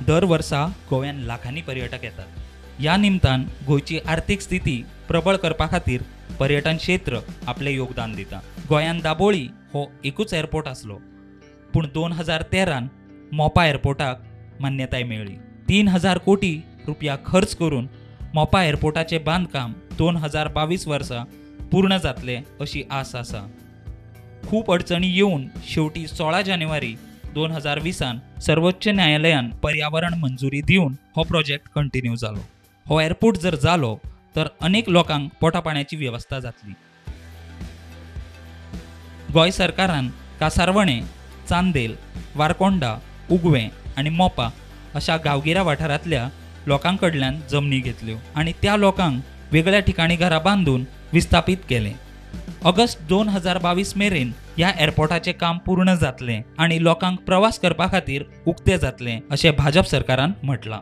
दर वर्सा गोव्यान लाखांनी पर्यटक येतात. ह्या निमतान गोंयची आर्थीक स्थिती प्रबळ करपा खातीर पर्यटन क्षेत्र आपलें योगदान दिता. गोंयान दाबोळी हो एकूच एअरपोर्ट आसलो, पूण 2013 मोपा एअरपोर्टाक मान्यताय मेळ्ळी. 3000 कोटी रुपया खर्च करून मोपा एअरपोर्टाचें बांदकाम 2022 वर्सा पूर्ण जातलें अशी आस आसा. खूब अडचणी येवन शेवटी 16 जानेवारी 2020 सर्वोच्च न्यायालयान पर्यावरण मंजुरी दिवन हो प्रोजेक्ट कंटिन्यू जालो. हो एअरपोर्ट जर जालो तर अनेक लोकांक पोटा पाण्याची वेवस्था जातली. गोंय सरकारान कासारवणे, चांदेल, वारकोंडा, उगवें आनी मोपा अशा गांवगिऱ्या वाठारांतल्या लोकां कडल्यान जमनी घेतल्यो आनी त्या लोकांक वेगळ्या ठिकाणी घरां बांदून विस्थापीत केले. ऑगस्ट 2022 मेरेन ह्या एअरपोर्टाचें काम पूर्ण जातलें आनी लोकांक प्रवास करपा खातीर उक्तें जातलें अशें भाजप सरकारान म्हटलां.